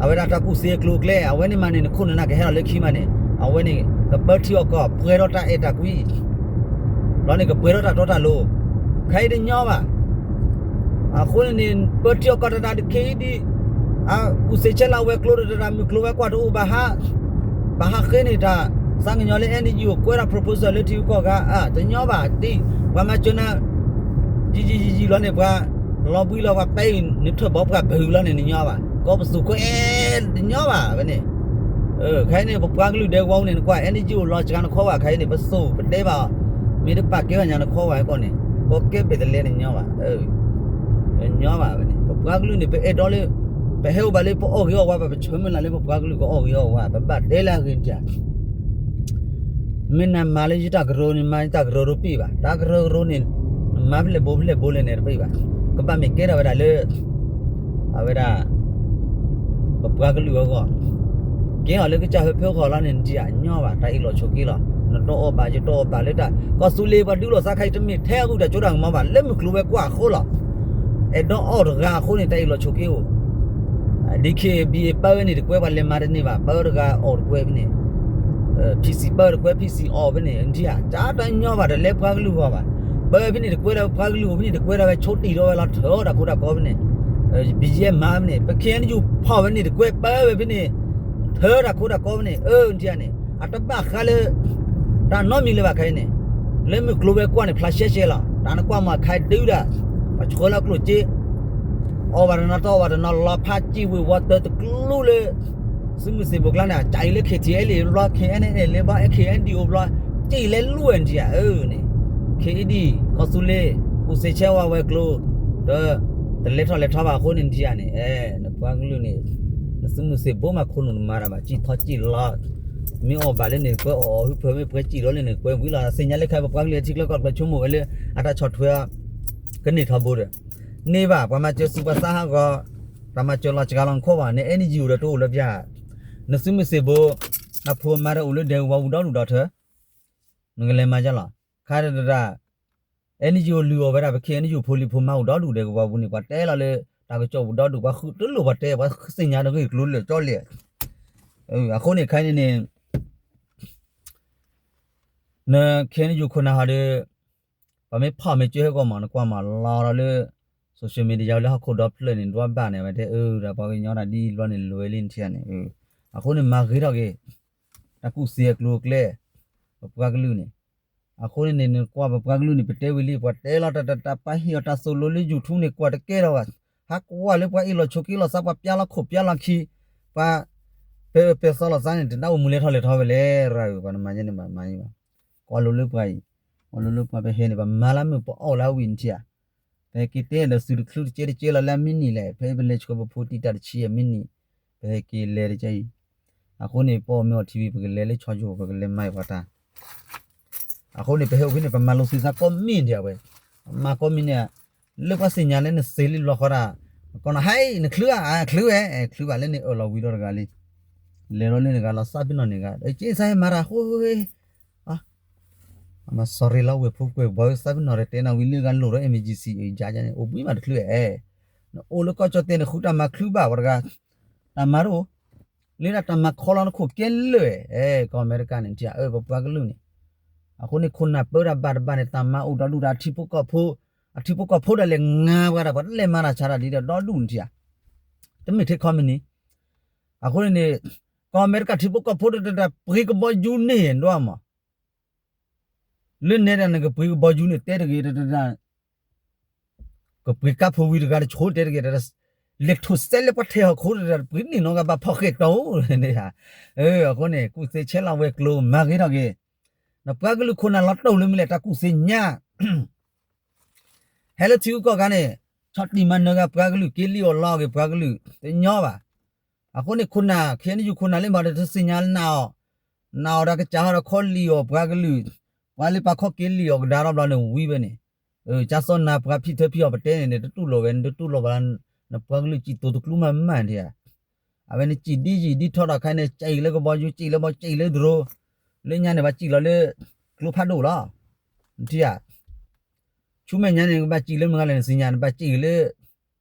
အဝဲဒၣ်တၢ်ကူၣ်သ့အကျိၤအကျဲ အဝဲန့ၣ်မးန့ၣ် နခိၣ်နၢ်ကဟဲလီၤလၢခံမးန့ၣ် အဝဲန့ၣ် ကပၢထံအီၣ်ကီၢ် ပှဲၤဒီးတၢ်အဲၣ်တၢ်ကွံ ဒီးန့ၣ်ကပှဲၤဒီးတၢ်တီတၢ်လိၤ, ခဲအံၤတညီဘၣ်. အဃိန့ၣ်န့ၣ် ပၢထံအီၣ်ကီၢ်တဒၣ်တခ့အံၤဒ် ကူၣ်စ့ဆဲလးဝဲၤကျိၤတဒၣ် မုၢ်ကျိၤဝဲၤကွာ်တအိၣ်ဘၣ်ဟး, ဘၣ်ဟးဃ့န့ၣ်တၢ် သးကညီၤလၢ N G O ကွဲးတၢ် proposal လၢထံဂုၤကီၢ်ဂၤ တညီဘၣ်ဒ် ပှၤမၤစၢၤနၤ ယံာ်ယံာ်ယံာ်ယံာ်လီၤန့ၣ် ပှၤလီၤဘှံးလီၤ ပှၤပဲအံၤ နထၢၣ်ဘီပှၤဘုးလီၤန့ၣ် နညီဘၣ် ကီၢ်ပသူၣ်ခွဲး တညီဘၣ်ဝဲန့ၣ်. ခဲအံၤန့ၣ် ပပှၤကလုာ်ဒဲကဝီၤပူၤန့ၣ် နကွၢ် N G O လီၤစှၤနခီဝဲ ခဲအံၤန့ၣ် ပသိၣ်ပတဲဘၣ်အီၤ မ့ၢ်တပာ်ကဲဘၣ်ညါနခီဝဲကီၢ်န့ၣ် ကီၢ်ကဲဘ့ၣ်တလဲတညီဘၣ် တညီဘၣ်ဝဲန့ၣ် ပပှၤကလုာ်န့ၣ် ပအဲၣ်ဒိးလၢ ပဟဲအိၣ်ဘၣ်လၢပအီၣ်ဂ့ၤအီၣ်ဝါဘၣ် ပဆၢမုၢ်လၢ်လၢပပှၤကလုာ်ကအီၣ်ဂ့ၤအီၣ်ဝါ ပဘၣ်တဲလၢအဂ့ၤန့ၣ် မ့ၢ်နမၤလၢယတၢ်ကရၢန့ၣ် မၤယတၢ်ကရၢတပ့ၢ်ဘၣ် တၢ်ကရၢကရိန့ၣ် နမၤဖဲလဲၣ်ဘိဖဲလဲၣ်ဘိလဲၣ်န့ၣ်တပ့ၢ်ဘၣ် ကဘၣ်မ့ၢ်ကဲထီၣ်ဝဲဒၣ်လၢ အဝဲဒၣ် ပပှၤကလုာ်အဂီၢ် ကဲထီၣ်လၢကစၢ်ဟၢဖၢဃီၤလီၤန့ၣ် နတယၣ်ညီဘၣ် တၢ်အ့ၣ်လိာ်ဆိးက့လီၤ နတီအီၣ်ဘၣ် ယတီအီၣ်ဘၣ်လၢတၢ် ကီၢ်သူလ့ၤပှၤဒုးလိာ်သးခဲအံၤ တမ့ၢ်ထဲအဂုၢ်တၢ်ကၠိတၢ်ကမီၤဘၣ် လၢမုၢ်ကျိၤဝဲၤကွာ်အဃိလီၤ အဲၣ်ဒိးအီၣ်တဂၤအဃိန့ၣ် တၢ်အ့ၣ်လိာ်ဆိးက့အိၣ် ဒ်ခ့ ဘံၣ်အ့ၣ် ပၢဝဲန့ၣ်တကွဲး ပှၤလဲၤမၤတန့ၢ်ဘၣ် ပၢတဂၤအီၣ်တကွဲးဖဲန့ၣ် ဖံးစံးပၢတကွဲး ဖံးစံးအီၣ်ဖဲန့ၣ် နတယၣ် တၢ်တညီဘၣ် တလဲပှၤကလုာ်ဂီၢ်ဘၣ် ပၢဖဲန့ၣ်တကွဲးဒီး ပှၤကလုာ်အိၣ်ဖဲန့ၣ်တကွဲးဒီး ဝဲဆိးတံၢ်ဒီးဝဲလီၤထၢအီၣ်တၢ်ခိတၢ်ကီဖဲန့ၣ် ဘံၣ်ယဲၢ်မၤဖဲန့ၣ် ပ K N U ဖီၣ်ဝဲန့ၣ်တကွဲး ပၢဝဲဖဲန့ၣ် ထၢတၢ်ခိတၢ်ကီဖဲန့ၣ် အၢ နတယၣ်န့ၣ် အတဘၣ်ဃးလၢ တၢ်နီတမံၤလၢၤဘၣ်ခဲအံၤန့ၣ် လၢမုၢ်ကျိၤဝဲၤကွာ်န့ၣ် ဖျါရှဲရှဲလီၤ တၢ်နကွၢ်မ့ၢ်ခါဒုဒၣ် ပှၤဆှၢလီၤကျိၣ်စ့ အီၣ်ဘၣ်တနီၤတအီၣ်ဘၣ်တနီၤ လီၤဖးစံၣ်ဝ့ၤဝီၤတၢတကျိၤလၢ သုးမုၢ်သံၣ်ဘိၣ်ကျါန့ၣ် ကးအံၤလၢ K T L A ဘျီ K N L A ဘျီ K N D O ဘျီ ကးအံၤလဲၤလိၣ်ဝဲနတယၣ် အၢန့ၣ် ခ့အံၤဒ် ကီၢ်သူလ့ၤ ကူၣ်စ့ဆဲဝါဝဲၤကျိၤ ဒီး တလဲၤထီၣ်လဲၤထီဘၣ်အဃိန့ၣ် နတယၣ်န့ၣ် အဲ နပှၤကလုာ်န့ၣ် နသုးမုၢ်သံၣ်ဘိမးခိၣ်နူာ်နမၤတၢ်ဘၣ် စံၣ်ထီၣ်စံၣ်လီၤ မ့ၢ်အီၣ်ဘၣ်လၢန့ၣ် ပှဲၤအီၣ်အီၣ်ဟုဖၢမ့ၢ်ပှဲၤစံၣ်လီၤလၢန့ၣ် ပှဲၤဝံၤလီၤ သ့ၣ်ညါလၢခဲအံၤ ပပှၤကလုာ်ထံချၢကီၢ်ချၢဆိကမိၣ်ဝဲလၢ အတၢ်ဆီၣ်ထွဲ ကန့ၢ်ထီဘိဒီး န့ၢ်ဘၣ် ပှၤမၤစၢၤသူၣ်ပှၤသးဟးဂီၤ တၢ်မၤစၢၤလီၤစှၤလီၤနခီဘၣ် န N G O ဒီးတအိၣ်လၢပျၢ် နသုးမုၢ်သံၣ်ဘိ နဖိမါဒီးအိၣ်လၢဒဲကဝီၤပူၤဒီဒူၣ်ဒီထၢ နကလဲၤမၤဒ်လဲၣ် ခါတဒၣ် N G O လုၢ်အီၣ်ဝဲဒၣ် ပ K N U ဖိလံၤဖိမါအိၣ်ဒီဒူၣ်ဒဲကဝီၤပူၤန့ၣ် ပှၤတဲလီၤလၢ တၢ်ကစီၣ်ပူၤဒီဒူၣ် ပှၤဃုတလိၣ်ပှၤတဲ ပှၤသ့ၣ်ညါတဂ့ၢ်ကျိၤလၢာ်ကၠီလံ အဃိန့ၣ်ခဲအံၤန့ၣ် န K N U ခိၣ်နၢ်ဟီဒီး ပှၤမ့ၢ်ဖီၣ်မ့ၢ်ကၢဟဲကီးမး နကွၢ်မးလီၤလီၤလၢ social media လၢဟီၣ်ခိၣ်ဒီဖျၢၣ်န့ၣ် ဒွးဘၣ်န့ၣ် ဝဲတဲအၢ ဒီးပှၤကညီတၢ်ဒ်အံၤဘျီန့ၣ် လွဲလံနထံၣ်န့ၣ် အဃိန့ၣ် မၤဂ့ၤထီၣ်က့ၤ တၢ်ကူၣ်သ့အကျိၤအကျဲ ပပှၤကလုာ်န့ၣ် အဃိန့ၣ်န့ၣ် နကွၢ်ပပှၤကလုာ်န့ၣ် ပတဲဝံၤလံ ပှၤတဲလီၤတၢ်တၢ်တၢ်ပာ်ဟ့ၣ်အီၤတၢ်သိၣ်လိလၢ YouTube န့ၣ် ကွၢ်တကဲထီၣ်ဘၣ် ဟးကွၢ်လၢပှၤအ့ၣ်လိာ်ဆိးက့လိာ်သး ပှၤပျၢ်လီၤခိၣ်ပျၢ်လီၤခံ ပှၤ ပဲာ်အၢပဲာ်သီလိာ်သးန့ၣ် တနၢ်အိၣ်မူလဲၤထီၣ်လဲၤထီဝဲလဲၣ် ရၤအုး ပှၤနမၤယဲန့ၣ်ဘၣ်မၤယဲဘၣ် ကွၢ်လိလၢပှၤအံၤ ကွၢ်လိလၢပှၤပဟဲန့ၣ် ပမၤလၢမုၢ်ပအီၣ်လၢအဝံၣ်နထံၣ်ဧါ ပဟဲက့ၤတဲဒီးသုးတချုးတကဲတကဲလီၤလၢအမံးနံးလဲၣ် ဖဲပလဲၤဆှၢပဖိတံၢ်တၢ်တဆံအမံးနံး ပဟဲက့ၤလဲၤတကဲအံၤ အဃိန့ၣ် ပအီၣ်မ့ၢ်အီၣ်ထံဝံၤ ပကလဲၤလၢဆီယိာ် ပကလဲၤမၤအီၣ်ပှၤတၢ် အဃိန့ၣ် ပဟဲအိၣ်ဖဲန့ၣ် ပမၤလိသ့သးကိးမံၤဒံးဝဲ မၤကိးမံၤန့ၣ် လၢပှၤသ့ၣ်ညါလၢနသ့လံဘျီဃီဒၣ် ကီးနၤဟဲအံၤ နချုးဧါ ချုးဝဲ ချုးဘၣ်လၢန့ၣ်အၢၣ်လီၤဝံၤဒီးတဂၤလံ လဲၤလီၤလၢန့ၣ်ဂၤလီၤ သးပ့ၤနီၣ်န့ၣ်ဂၤ က့သးဟဲမၤတၢ်ဃိ အမၤ sorry လီၤ ဝဲၢ်ဖိကွဲၢ်ဘီ သးပ့ၤနီၣ်တတဲနၤဝံၤလၢဂၤ လိၣ်ဒီး emergency အံၤ ယါန့ၣ် အိၣ်ဘှံးမးတချုးဧဲ နအိၣ်လၢကီၢ်ကၠီၣ်တဲာ်န့ၣ် ဃုတၢ်မၤချုးဘၣ်ပှၤတဂၤ တၢ်မၤတအိၣ် လၢဒၣ်တၢ်မၤခီလီၤနခိၣ်ကဲလၢာ်ဧဲ ကီၢ်အမဲရကၤန့ၣ် နထံၣ်ဧါ အၢ ပပှၤကလုာ်န့ၣ် အဃိန့ၣ် ခိၣ်နၢ်ပၢတၢ်ဘၣ်တဘၣ်န့ၣ် တၢ်မၤအိၣ်ဒီဒူၣ်ဒီး အထံဖိကီၢ်ဖိ အထံဖိကီၢ်ဖိဒၣ်လဲာ်ငါပှၤဒၣ် ပှၤတလဲၤမၤတၢ်ဆါတၢ်ဒ်ဒီးဒီဒူၣ်န့ၣ်ထံၣ်ဧါ တမ့ၢ်ထဲ company အဃိန့ၣ်န့ၣ် ကီၢ်အမဲရကၤထံဖိကီၢ်ဖိတဒၣ် ပှ့ၤကဘီယူၤန့ၣ် ဒွးမး လၢနဲဒၣ်နကပှ့ၤကဘီယူၤန့ၣ် တဲတဂ့ၤတဒၣ် ပပှ့ၤကါဖိဝံၤတဂၤတဆိတဲတဂ့ၤ, လဲၤထိးစဲလၢပှၤထဲးဟီၣ်ခိၣ်တဂၤ ပှ့ၤန့ၢ်နီတဂၤဘၣ်ဖီၣ်ဃဲၣ်တီဧါ. အဃိန့ၣ် ကူၣ်သ့ဆဲးလီၤဝဲၤကျိၤမၤဂ့ၤထီၣ်က့ၤ, နပှၤကလုာ်ခိၣ်နၢ်လီၤတိၢ်လၢမနုၤလဲၣ် တၢ်ကူၣ်သ့ညါ ဟဲလၢထံဂုၤကီၢ်ဂၤန့ၣ် ဆီၣ်တံၢ်မၤနၢၤဂၤပှၤကလုာ် က့လံၣ်အီၣ်လီအီၣ်က့ၤပှၤကလုာ် တညီဘၣ်. အဃိန့ၣ်ခိၣ်နၢ် ခဲအံၤနယူၢ်ခိၣ်နၢ်လၢမၤဒီးတသ့ၣ်ညါနာ်အီၤ, နာ်အီၤဒီးကစၢ်ဟီဒီးခီလံၣ်အီၣ်ပှၤကလုာ်, ပှၤလၢပာ်ခီၣ်က့လံၣ်အီၣ်ကဒါထီၣ်ဘျီန့ၣ်ဝံၤဝဲန့ၣ်, ကၢ်စီၣ်နၤပှၤဖံၣ်ထၢဖံၣ်အီၣ်ပတဲန့ၣ်န့ၣ် တတူၢ်လိာ်ဝဲန့ၣ် တတူၢ်လိာ်ဘၣ်လၢ နပှၤကလုာ်စံၣ်တိၤတကျူမးမးဒံးဧါ. အဝဲန့ၣ်စံၣ်ဒ်ယံာ်ဒ်ထီၣ်ဒီးခါန့ၣ် စံၣ်လၢကဘီယူၤ စံၣ်လၢဘီ စံၣ်လၢဒြိ, လၢညါန့ၣ် ဘၣ်စံၣ်လီၤလၢ ကျိဖးဒိၣ်လီၤ. နထံၣ်ဧါ, ဆူမဲာ်ညါန့ၣ် နကဘၣ်စံၣ်လၢမုၢ်ဂၤလဲၣ်နသ့ၣ်ညါ, နဘၣ်စံၣ်က့ၤလၢ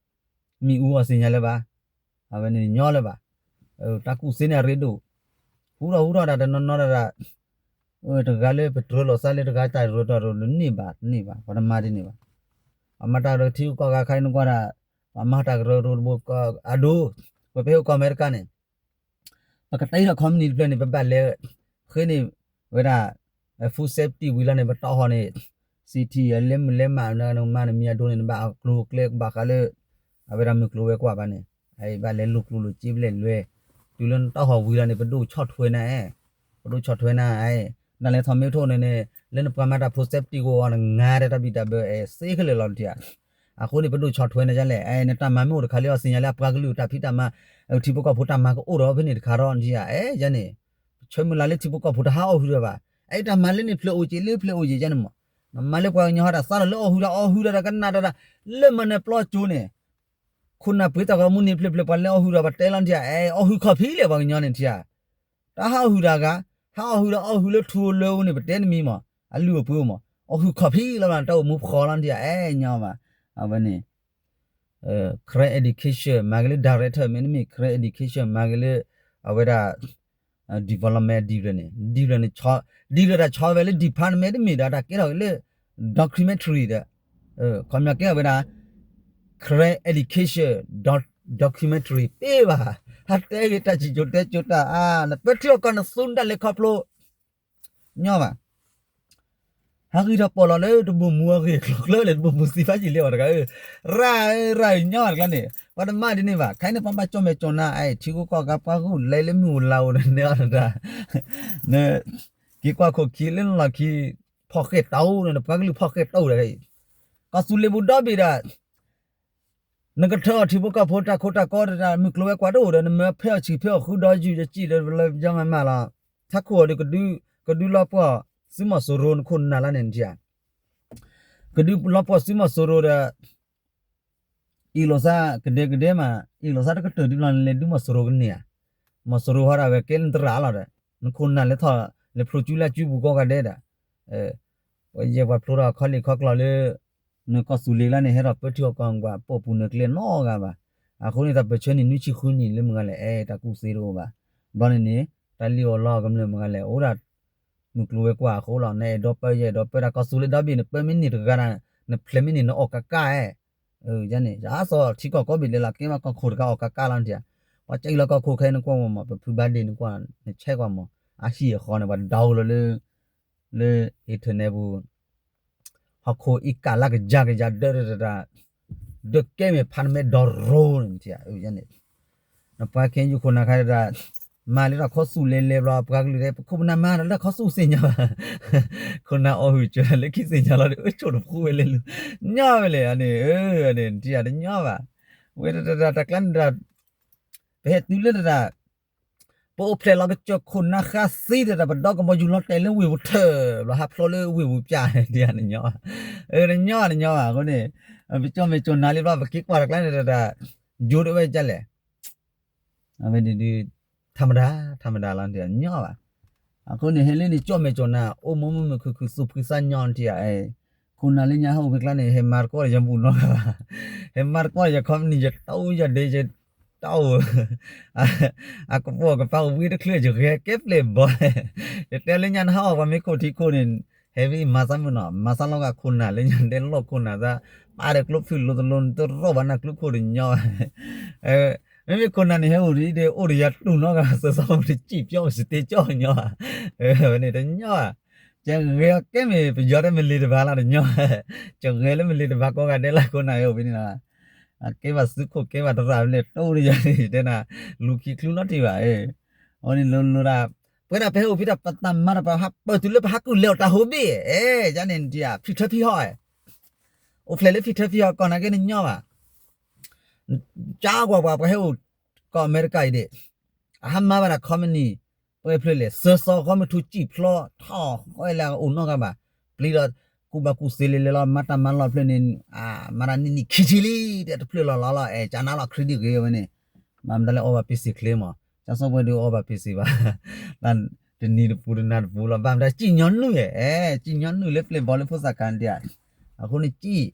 မ့ၣ်အူအီၤသ့ၣ်ညါလၢၤဘၣ်. အဝဲန့ၣ်ညီလၢၤဘၣ်. တၢ်ကူၣ်သ့န့ၣ်အရ့ဒိၣ်, ဟူထီၣ်ဟူထီၣ်ဒၣ်တနီၤနီၤဒၣ်ဒၣ်, တဂၤလၢပတြၢၤလိာ်သးလၢတဂၤတၢ်ရၢတီၢ်ရၢန့ၢ်ဘၣ်တန့ၢ်ဘၣ် ပှၤတမၤဒ်န့ၣ်ဘၣ်. ပှၤမၤတၢ်ကရၢထံဂုၤကီၢ်ဂၤခါအံၤနကွၢ်ဒၣ်, ပှၤမၤတၢ်ကရၢကရိတဘိအဒိ, ပပဟဲအိၣ်ကီၢ်အမဲရကၤန့ၣ် ပကတဲထီၣ် community တဖျၢၣ်န့ၣ် ပဘၣ်လဲၤဃ့န့ၢ်ဝဲဒၣ် food safety ဝံၤလီၤန့ၣ် ပတီၢ်ဟီၣ်န့ၣ် city လဲၤမုာ်လဲၤမး နမၤနမံၤအဒိန့ၣ် နဘၣ်အကျိၤအကျဲကဘၣ်ဃးလၢ အဝဲဒၣ်မုၢ်ကျိၤဝဲၤကွာ်ဘၣ်န့ၣ် ဘၣ်လဲၤလိာ်ကျိၤလိာ်စ့ဖျဲၣ်လွဲၤ, တုၤလၢနတီၢ်ဟီၣ်ဝံၤလီၤန့ၣ် ပဒိၣ်ဆီၣ်ထွဲနၤအဲ, ပဒိၣ်ဆီၣ်ထွဲနၤအဲ, နလဲၤထီၣ်မ့ၢ်ထိၣ်န့ၣ်န့ၣ် လၢနပှၤမၤတၢ် food safety ဂီၢ်ဂီၢ် နငါဒဲးတၢ်ဘံၣ်တၢ်ဘၢအဲ စ့ခဲလၢာ်လီၤနထံၣ်ဧါ. အဃိန့ၣ် ပဒိၣ်ဆီၣ်ထွဲနၤဒ်လဲၣ်, အဲ နတၢ်မၤမ့ၢ်အိၣ်တခါလၢအီၤသ့ၣ်ညါလၢအပှၤကလုာ်တၢ်ဖံးတၢ်မၤ, ထံဖိကီၢ်ဖိတၢ်မၤကအိၣ်ဒီးဖဲန့ၣ်တခါဒီးနထံၣ်ဧါ, အဲ ယဲန့ၣ် ပဆၢမုၢ်လၢ်လၢထံဖိကီၢ်ဖိတဟးအီၣ်ဟုၣ်ဒီးဘၣ်, အဲတၢ်မၤလၢန့ၣ်ဖျၢၣ်အိၣ်က့ၤလၢဖျၢၣ်အိၣ်က့ၤယဲန့ၣ်မး, နမၤလၢပှၤကညီဟီတၢ်သးဒီးလၢအီၣ်ဟုၣ်ဒီးအီၣ်ဟုၣ်ဒီးတၢ်ကနၣ်ဒီး, လၢမၤနၢၤပျီကၠိန့ၣ် ခိၣ်နၢ်ပှ့ၤတၢ်ဂီၤမူန့ၣ်ဖျၢၣ်ဖျၢၣ် ပှၤလၢအီၣ်ဟုၣ်ဒီးပှၤတဲလီၤနထံၣ်ဧါ, အဲ အီၣ်ဟုၣ်ခီၣ်ဖံးလဲၣ်ပှၤကညီန့ၣ်ထံၣ်ဧါ. တၢ်ဟးအီၣ်ဟုၣ်တၢ်ဂၤ, ဟးအီၣ်ဟုၣ်ဒီးအီၣ်ဟုၣ်လၢထူလၢအူန့ၣ် ပတဲတမံၤမး, အလုၢ်အပှ့ၤမး, အီၣ်ဟုၣ်ခီၣ်ဖံးလီၤဘၣ် တၢ်အိၣ်မူဖှီၣ်လီၤနထံၣ်ဧါ, အဲ ညီဘၣ်. အဝဲန့ၣ် career education မၤက့ၤလၢ director မ့တမ့ၢ် career education မၤက့ၤလၢ အဝဲဒၣ် development ဒ်ဖျၢၣ်န့ၣ် ဒ်ဖျၢၣ်န့ၣ် ဒ်ဖျၢၣ်တၢ်ဆီဝဲလၢ department တမ့ၢ်ဒီး တၢ်ကဲထီၣ်က့ၤလၢ documentary ဒီး ခီပညီကဲထီၣ်ဝဲဒၣ် career education documentary ပ့ဘၣ်, ဟးတဲဂ့ၤတၢ်စံၣ်စိၤတဲစိၤတၢ်အါ နပၢထံအီၣ်ကီၢ်နသူနတၢ်လဲၤခီဖျိ ညီဘၣ်. ဟးဂံၢ်ထီၣ်ပီၢ်လီၤလၢတဘိၣ်မူအဂ့ၢ်ကျိၤကျၢလဲၣ် တဘိၣ်မူသံဖးယံာ်လံအီၤတဂၤဧၢ, ရၢ်ဧၢ ရၢ်ဧၢ ညီတဂၤန့ၣ် ပှၤတမၤဒ်န့ၣ်ဘၣ်. ခဲအံၤန့ၣ် ပှၤဘၣ်ကၠီၣ်မဲာ်ကၠီၣ်နါ အဲ ထံဂုၤကီၢ်ဂၤ ပှၤဂုာ်လဲၤလၢမုၢ်အိၣ်လၢ်အိၣ်န့ၣ်အီၤတဂၤ, န က့ၤကွၢ်ခိၣ်ခံလၢနလီၢ်ခံ ဖီၣ်ဃဲၣ်တီဧိၤန့ၣ် နပှၤကလုာ်ဖီၣ်ဃဲၣ်တီဧိၤဒီး ကီၢ်သူလ့ၤပူၤဒီဘ့ၣ်ဒီး နကထၢအီၤထံဖိကီၢ်ဖိတၢ်ခိတၢ်ကီတဒၣ် မုၢ်ကျိၤဝဲၤကွာ်တအိၣ်ဒီး နမၢဖဲအီၤဆံးဖဲအီၤဃုဒီးယုၢ်ယစံၣ်ဒီးလၢယီမးမးလီၤ. ထးခိၣ်အီၤဒီး ကဒုလီၤပှီၢ်သုးမီၤစိရိၤနခိၣ်နၢ်လီၤန့ၣ်နထံၣ်ဧါ, ကဒုလီၤပှီၢ်သုးမီၤစိရိၤဒီး အ့ၣ်လိာ်သးကဒဲကဒဲမး, အ့ၣ်လိာ်သးတကတၢၢ်ဒ်ဘျီနလဲၤဒုးမီၤစိရိၤကန့ၢ်ဧါ, မီၤစိရိၤဟီဒၣ်ဝဲကဲလၢနသရၣ်လီၤဒီး နခိၣ်နၢ်လဲၤထီၣ် လဲၤဖျိကၠူလၢကၠူပူၤကိးဂၤဒဲးဒီး ပယဲၢ်ပှၤဖျိထီၣ်ခီလ့ၣ်ခီကျီလၢ နကီၢ်သူလ့ၤလီၤန့ၣ် ဟဲထီၣ်ပၢထံအီၣ်ကီၢ်ပှၤ ပိာ်ပူၤနၢၤကျဲနီတဂၤဘၣ်. အဃိန့ၣ် တၢ်ပၢၢ်ဆၢန့ၣ် နွံဆံဃုနံၣ်လၢမုၢ်ဂၤလဲၣ် အဲ တၢ်ကူၣ်သ့တအိၣ်ဘၣ်. ဘျီန့ၣ်န့ၣ် တၢ်လံၣ်အီၣ်လီအီၣ်ကမျၢၢ်မုၢ်ဂၤလဲၣ် အိၣ်ဒၣ် မုၢ်ကျိၤဝဲၤကွာ်အဃိလီၤ. နအဲၣ်ဒိးပၢယဲၢ်အဲၣ်ဒိးပၢတၢ်ကီၢ်သူလ့ၤဒီဘ့ၣ် နပၢမ့ၢ်န့ၢ်တဂၤဒီး နဖျဲးမ့ၢ်န့ၢ်နအီၣ်ကးကးဧါ. န့ၣ် ယအါသီထံကီၢ်ကိးဘ့ၣ်လဲၤလီၤ ကဲမးကီၢ်ခိၣ်တခါအီၣ်ကးကးလီၤနထံၣ်ဧါ. ပှၤကဲလီၤကီၢ်ခိၣ်ခဲအံၤနကွၢ်မး ပဖုဘါဒ့ၣ်နကွၢ် နဆဲးကွၢ်မး အဟံၣ်အဃီန့ၣ် ပှၤဒိလီၤလၢ လၢ internet ပူၤ ဟီၣ်ခိၣ်အံၤကးလၢကယၤကယၤဒၢတတၢ် ဒၢကဲမ့ၢ်ဖးနမဲဒီရိန့ၣ် နထံၣ်ဧါ. နပှၤခဲအံၤယူၢ်ခိၣ်နၢ်ခါတတၢ် မၤလၢတၢ်ခီဆူၣ်လဲၤလဲၤဘျီ ပှၤကလုာ်တဲ ပခိၣ်ပနၢ်မၤဒီးတၢ်ခီဆူၣ်သ့ၣ်ညါဘၣ်. ခိၣ်နၢ်အီၣ်ဟုၣ်စၢၤလၢခံသ့ၣ်ညါလီၤဒီး အၢဆိၣ်တဖှူဝဲလဲၤလူၤ ညီဝဲလဲၣ်န့ၣ် အၢန့ၣ် နထံၣ်ဧါ တညီဘၣ်. ဝဲတတၢ်တၢ်ကျါန့ၣ်တၢ် ပဟဲတုၤလၢတတၢ် ပအိၣ်ဖျဲၣ်လီၤကစၢၢ်ခိၣ်နၢ်ဃါသံတတၢ် ပဒီကမီၤယူၤလီၤတဲာ်လၢဝ့ၢ်ပူၤထၢၣ်ဘျီ ဟးဖျိးလၢဝ့ၢ်ပူၤပျၢ်န့ၣ် တညီဘၣ်. အၢ တညီတညီဘၣ်. အဃိန့ၣ် ပကၠီၣ်မဲာ်ကၠီၣ်နါလံဘျီ ပက့ၤကွၢ်တၢ်ကျါန့ၣ်တတၢ် ယိၤတဝဲကလဲၣ် အဝဲန့ၣ်ဒုး ထးမတၤ ထးမတၤလီၤ တညီဘၣ်. အဃိန့ၣ် ဟဲလၢန့ၣ်ကၠီၣ်မဲာ်ကၠီၣ်နါ အိၣ်မူမုာ်မုာ်ခုၣ်ခုၣ် သူၣ်ဖှံသးညီနထံၣ်ဧါ. ခိၣ်နၢ်လၢညါဟဲအိၣ်ဖဲကျါန့ၣ် ဟဲမၤတကီၢ်ဒီးယဘူၣ်နီတဂၤဘၣ်. ဟဲမၤတကီၢ်ဒီးယခီပနံၣ် ယတၢ်အိၣ်ယဒ့ ယတၢ်အိၣ် အကပိာ်ကပၤဝံတချုး ယဂဲၤကဲပျဲၢ်ဘီ ယတဲလၢညါနဟးအီၣ်ပှၤမ့ၢ်ခိၣ်ထံခိၣ်န့ၣ် ဟဲဝံမၤသးမုၢ်နီၤ မၤသးလီၤဂာ်ခိၣ်နၢ်လၢညါတဲလီၢ်ခိၣ်နၢ်သး ပာ်ဒီးကျိဖုၣ်လိာ်သလိာ် နတရီၣ်ဘၣ်နၤကျိခိၣ်တညီဘၣ်. မ့မ့ၢ်ခိၣ်နၢ်န့ၣ် ဟဲအိၣ်ဒ်အံၤဒီး အိၣ်ဒီးယၤတူၢ်နီတဂၤ သၢသီမုၢ်တစံၣ်ပျီ ပစတ့ကၠီၣ်ညီဘၣ်. ဝဲန့ၣ်တညီဘၣ်. ယဂဲၤအီၤကဲမ့ၢ် ပယီၤတဲမလ့ၤတဘၣ်လၢတညီ, ယဂဲၤလၢမလ့ၤတဘၣ်ကိးဂၤဒဲးလၢခိၣ်နၢ်အံၤအိၣ်ဖဲန့ၣ်လီၤ. အကဲဘၣ်စုခိၣ်ကဲဘၣ်တရၣ်ဖဲန့ၣ် တိၢ်န့ၣ်ယၤန့ၣ် ယတဲနၤ လူၤခံချုလီၤတံၢ်ဘၣ်, အဝဲန့ၣ်လိၤလိၤဒၣ်, ပဝဲဒၣ်ပဟဲအိၣ်ဖဲဒၣ်ပတၢ်မၤတၢ်ပာ်ဟးပၢၢ်တုၤလၢပဟးကုၢ်လဲၤအီၤတၢ်ဟိဘ့ၣ်, ယၤန့ၣ် ဖံးထၢဖံးဟီၣ်, အိၣ်ဖျဲၣ်လၢဖံးထၢဖံးဟီၣ် ကီၢ်နာ်က့န့ၣ်ညီဘၣ် ကၢ်ကွၢ်ပှၤ ပှၤဟဲအိၣ်ကီၢ်အမဲရကၤအံၤဒၣ်, အဟးမၤဘၣ်ဒၣ် company ပှဲၤဖျၢၣ်လဲၣ် စၢၤစီၤဃီမုၢ်ထူစံၣ်ဖျီ ထီၣ်ဃီလၢအအိၣ်နီတဂၤဘၣ်, ပျံၤဒီး ကူၣ်ဘၣ်ကူၣ်သ့လံလံလီၤ မၤတၢ်မၤလီၢ်ဖျၢၣ်န့ၣ်, မၤတၢ်နံၣ်နံၣ်ခံဆံလံ တဲတဖျၢၣ်လီၤလီၤလီၤ အဲၣ်ကၢ်နါလီၤ credit ဂ့ၤဝဲန့ၣ်, ဘၣ်မတၤလဲၣ်အီဘၣ်ပ့ၤစ့ၣ်ချ့မး, ကၢ်စီၤပှဲၤဒုးအီဘၣ်ပ့ၤစ့ၣ်ဘၣ်, တနံၤတပူၤတနၤတပူၤလီၤ ဘၣ်မတၤ စံၣ်ညီနုၢ်ဧါ, အဲၣ် စံၣ်ညီနုၢ်လၢပျဲၢ်ဘီလၢဖိသၣ်ခါန့ၣ်တဧါ, အဃိန့ၣ်စံၣ်,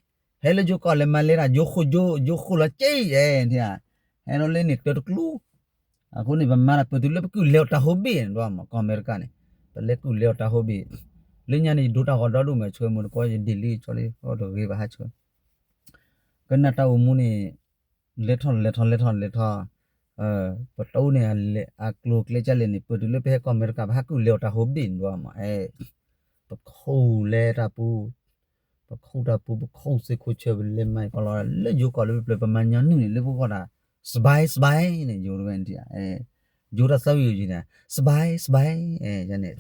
ဟဲလၢယိၤကီၢ်လဲၤမၤလဲၤတၢ် ယိၤဃိၣ်ယိၤ ယိၤဃိၣ်လီၤစံၣ် အဲၣ်, ဟဲလီၤလၢန့ၣ်တၢတကျူ အဃိန့ၣ် ပမၤတၢ်ပၢၢ်တုၤလၢပကုၢ်လဲၤအီၤတၢ်ဟိဘ့ၣ်န့ၣ် ဒ်မး ကီၢ်အမဲရကၤန့ၣ်, ပလဲၤကုၢ်လဲၤအီၤတၢ်ဟိဘ့ၣ်, လၢညါန့ၣ် ယဒိတၢ်ဂီၤဒီဒိၣ်မး ဆှၢမူတကီ ယဒ့ၣ်လံ ကၠီလံ အီၣ်တဂ့ၤဘၣ်ဟးဆှၢ, ကနၣ်တၢ်အိၣ်မူန့ၣ်, လဲၤထီၣ်လဲၤထီၣ်လဲၤထီၣ်လဲၤထီၣ်, ပတအိၣ်န့ၣ် အကျိၤအကျဲကလဲၣ်န့ၣ် ပၢၢ်တုၤလၢပဟဲကီၢ်အမဲရကၤ ပဟးကုၢ်လဲၤအီၤတၢ်ဟိဘ့ၣ်န့ၣ် ဒ်မး အဲၣ်, ပခိၣ်လဲၤတၢ်ပူၤ ပခိၣ်တၢ်ပူၤ ပခိၣ်စ့ခိၣ်ဆၢ ပလဲၤမၤကီလီၤ လၢယိၤကီၢ်လၢပျၢၤ ပမၤညီနုၢ်န့ၣ် လၢပဂီၢ်ဒၣ် စဘဲစဘဲန့ၣ် ယိၤတဝဲန့ၣ်, ယိၤတၢ်သၢဝံၤယိၤန့ၣ်, စဘဲစဘဲ, န့ၣ်,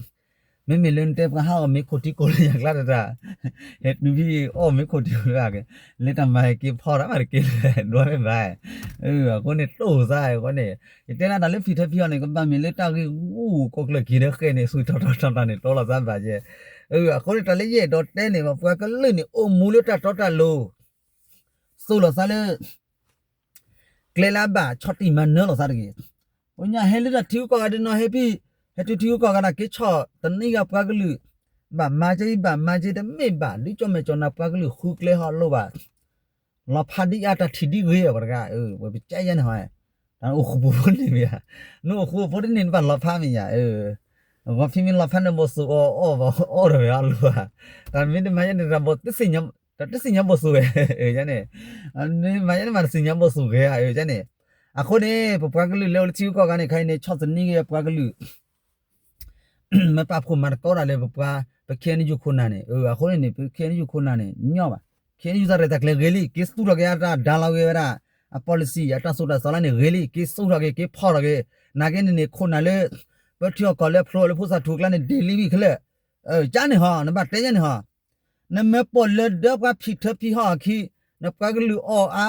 မ့မ့ၢ်လၢနတဲပှၤဟးအီၣ်မ့ခိၣ်ထံကိၣ်လၢယၤကျါတတၢ်, ဟဲတုၤဖဲအီၣ်မ့ခိၣ်ထံကိၣ်လၢအက့ၤ, လၢတၢ်မၤဟဲက့ၤဖီတၢ်မးတက့ၤလၢၤ ဒွးမ့ၢ်ဘၣ်, အဃိန့ၣ်တိၢ်သးအဃိန့ၣ်, ယတဲဒၣ်တၢ်လၢဖံးထၢဖံးအီၤန့ၣ် ကဘၣ်မ့ၢ်လၢတၢ်ဂ့ၢ်ဂူၢ် ကီၢ်ကျၢၢ်က့ၤဒီးဃဲန့ၣ် ဆူထီၣ်ထီၣ်ထီၣ်ထီၣ်န့ၣ် တိၢ်လီၤသးဘၣ်ယဲ, အဃိန့ၣ် တၢ်လၢယအဲၣ်ဒိးတဲန့ၣ် ပပှၤကလုာ်န့ၣ် အိၣ်မူလၢတၢ်တီတၢ်လိၤ သိၣ်လီၤသးလၢ ကျဲလၢအဘၣ်ဆီၣ်တံၢ်မၤနၢၤလီၤသးတဂ့ၤ, ပညါဟဲလၢတၢ်ထံဂုၤကီၢ်ဂၤဒ်နီၢ်ဟဲဖံ, ဟဲတုၤထံဂုၤကီၢ်ဂၤဒၣ်က့ၤဆီၣ်သနံးဂၤပှၤကလုာ်, ဘၣ်မၤက့ၤ ဘၣ်မၤက့ၤတမ့ၢ်ဘၣ် ဒုးကၠီၣ်မဲာ်ကၠီၣ်နၤပှၤကလုာ်ဃုကျဲဟီလိၣ်ဘၣ်, လီၤဖးဒ်အါတၢ်ထံၣ်ဒ်ဂ့ၤပှၤတဂၤ, ပကဲယဲန့ၣ်ဟီ, တၢ်အိၣ်ဃူဖိန့ၣ်မ့ၢ်ဧါ, နအိၣ်ဃူအဖိတန့ၢ်နဘၣ်လီၤဖးမ့ၢ်ယၤ, ဂီၤဖံမ့ၢ်လီၤဖးန့ၣ်ဘိၣ်စိၣ်အီၣ်အီၣ်ဘၣ်အီၣ်ဒီးဝဲအလိၣ်ဧါ, တၢ်မ့ၢ်တမၤယဲန့ၣ် တၢ်ဘိၣ် တသ့ၣ်ညါဘိၣ်စိၣ်ဝဲ, န့ၣ်, မ့ၢ်မၤယဲန့ၣ်မးတသ့ၣ်ညါဘိၣ်စိၣ်ဂ့ၤဧါ, န့ၣ်, အဃိန့ၣ် ပပှၤကလုာ်လၢအိၣ်လၢထံဂုၤကီၢ်ဂၤန့ၣ် ခဲအံၤန့ၣ် ဆီၣ်သနံးဂ့ၤပှၤကလုာ် မ့ၢ်ပာ်ဖှိၣ်မၤသကိးတၢ်လၢပပှၤ ပ ခ့ၣ်အဲၣ်ယူၣ် ခိၣ်နၢ်န့ၣ်, အဃိန့ၣ်န့ၣ် ပ ခ့ၣ်အဲၣ်ယူၣ် ခိၣ်နၢ်န့ၣ် ညီဘၣ်, ခ့ၣ်အဲၣ်ယူၣ် တၢ်ရဲၣ်တၢ်ကျဲၤဂ့ၤလံ, က့ၤသူၣ်ထီၣ်က့ၤအတၢ်ဒၣ်လီၤဂ့ၤဝဲဒၣ် အ policy အတၢ်သိၣ်တၢ်သီလၢန့ၣ်ဂ့ၤလံ, က့ၤသူၣ်ထီၣ်က့ၤ က့ၤဖီၣ်ထီၣ်က့ၤ, နာ်က့န့ၣ်န့ၣ် ခိၣ်နၢ်လၢ ပထံအီၣ်ကီၢ်လၢအဖျိလၢဖိသၣ်ထူၣ်အကျါန့ၣ် ဒ့ၣ်လံဝံၤခဲလၢာ်, ကန့ၣ်ဟီ နဘၣ်တဲယဲန့ၣ်ဟီ နမ့ၢ်ပိာ်လၢဒၢပှၤဖံးထၢဖံးဟီၣ်အခံ, နပှၤကလုာ်အီၣ်အါ,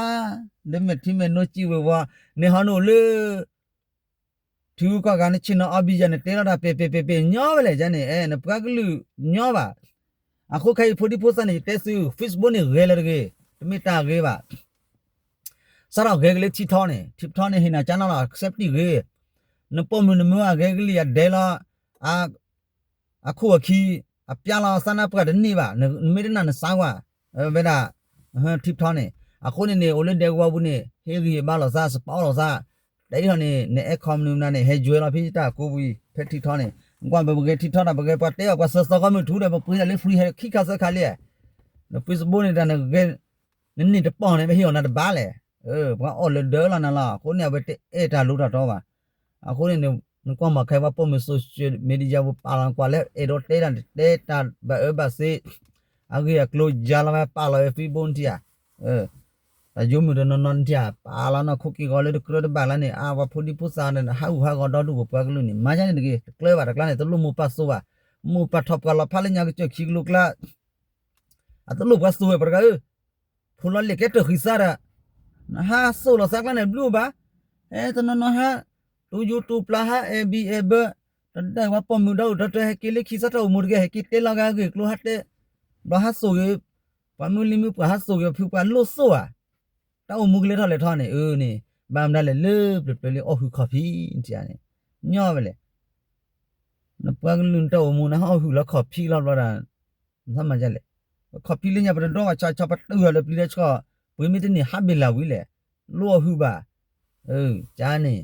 ဒီးမဲာ်ထံမဲာ်နိစံးဝ့ၤဝီၤ, န့ၣ်ဟီနအိၣ်လၢ ထံဂုၤကီၢ်ဂၤ နဆ့ၣ်နီၤအီဘံယၤ နတဲလီၤတၢ်ပဲာ်ပဲာ်ပဲာ်ပဲာ်ညီဝဲလဲၣ်, ယန့ၣ် နပှၤကလုာ်ညီဘၣ်. အဃိခဲအံၤဖိဒံဖိသၣ်န့ၣ် ယတဲသု Facebook န့ၣ်ဂဲၤလၢၤတဂ့ၤ, တမ့ၢ်တၢ်ဂ့ၤဘၣ်. စးထီၣ်ဂဲၤက့ၤလၢ TikTok န့ၣ်, TikTok န့ၣ် ဟ့ၣ်နၤကၠါနီၣ်လီၤ safety ဂ့ၤ, နပိာ်မုၣ်နမါဂဲၤကလံၣ်အဒဲလီၤ အခိၣ်အခံ, အပျါလီၤသးနါပှၢ်တန့ၢ်ဘၣ်, နမ့ၢ်တနာ်နစါကွၢ်, ဝဲဒၣ် TikTok န့ၣ်, အဃိန့ၣ်န့ၣ် အိၣ်လၢဒဲကဝီၤပူၤန့ၣ် ဟ့ၣ်ဂံၢ်ဟ့ၣ်ဘါလိာ်သး စပီလိာ်သး, တၢ်အံၤထီၣ်န့ၣ် နအဲၣ် comment မနုၤန့ၣ် ဟဲယွဲလီၤဖဲတၢ်ကိးပူၤအံၤ ဖဲ TikTok န့ၣ်, ကွၢ်ပဂဲၤ TikTok ဒီး ပဂဲၤပှၤတဲအီၤ ပှၤစၢၤသီခီမုၢ်ထူဒီး ပပှ့ၤဒၣ်လၢ free ဟဲခံခါသၢခါလံ, န Facebook န့ၣ်တၢ်နဂဲၤ နန့ၢ်တပီၢ်န့ၣ် ပဟ့ၣ်အီၤနၤတဘၣ်လဲၣ်, ပှၤအီၣ်လၢဒၢလီၤနၤလီၤ, အဃိန့ၣ် အဝဲတအဲၣ်တၢ်လိၤတၢ်တီဘၣ်. အဃိန့ၣ် နကွၢ်မၤခဲပှၤပိာ်မုၣ် social media ပူၤပာ်လီၤ နကွၢ်လၢအဲၣ်ဒိးတဲတၢ်န့ၣ် တဲတၢ်ဘၣ်အၢဘၣ်သီ, အဂ့ၢ်အကျိၤယၤလီၤဝဲ ပာ်လီၤဝဲ Facebook နထံၣ်ဧါ, တၢ်ယိၤမုၣ်တနီၤနီၤနထံၣ်ဧါ ပာ်လီၤနီၢ်ခိက့ၢ်ဂီၤလၢတကြၢးတဘၣ်လၢန့ၣ်, အါ ပှၤဖိဒံဖိသၣ်န့ၣ် ဟးဂူာ်ဟးဂီၤဒီဒူၣ် ပပှၤကလုာ်န့ၣ် မၤယါန့ၣ်တဂ့ၤ, တကျၢၤဘၣ်တကျါန့ၣ် တလိၣ်မိၢ်ပၢ်သိဘၣ်, မိၢ်ပၢ်ထီၣ်ပှၤလီၤဖးလၢညါကစၢၢ်ခံကလိကျါ အတလိၣ်ပှၤသိဝဲပှၤတဂၤဧၢ, ဖိလီၤလ့ၣ်ကဲတၢၢ်ဃံသးဒီး, နဟးသိၣ်လီၤသးကျါန့ၣ် ဘျုးအိၣ်ဘၣ်, ဟဲတနီၤနီၤဟး, တူၢ်ယူၤတူၢ်ပျၢ်ဟး Airbnb, တဒၣ်ပှၤပိာ်မုၣ်ဒီးအိၣ်ဒီးတၢ်ဟဲက့ၤလၢခံသးတၢ်အိၣ်မူတဂ့ၤ ဟဲက့ၤတဲလီၤဂာ်အဂ့ၢ်အကျိၤဟးတဲ, ဘျီဟးသိၣ်ဂ့ၤ, ပှၤမုၢ်လံၤမုၢ်ပှၢ်ဟးသိၣ်ဂ့ၤ ဖုပှၤလိၣ်သိဧါ, တၢ်အိၣ်မူကလဲၤထီၣ်လဲၤထီန့ၣ်, အန့ၣ်, ဘၣ်မနုၤလဲၣ်လၢပျၢၤပျၢၤလံအီၣ်ဟုၣ်ခီၣ်ဖံး, န့ၣ်, ညီဝဲလဲၣ် နပှၤကလုာ်နတၢ်အိၣ်မူန့ၣ် ဟးအီၣ်ဟုၣ်လီၤခီၣ်ဖံးလီၤဘျီဒီး, နသးမၤဒ်လဲၣ်, ခီၣ်ဖံးလၢညါပတဒိဘၣ် ဆီဆီပတုာ်လီၤလၢပျံၤဒီးဆှီ, ပှ့ၤမ့ၢ်တန့ၢ်ဟးဘ့ၣ်လၢဝံၤလဲၣ်, လိၣ်အီၣ်ဟုၣ်ဘၣ်, ကန့ၣ်,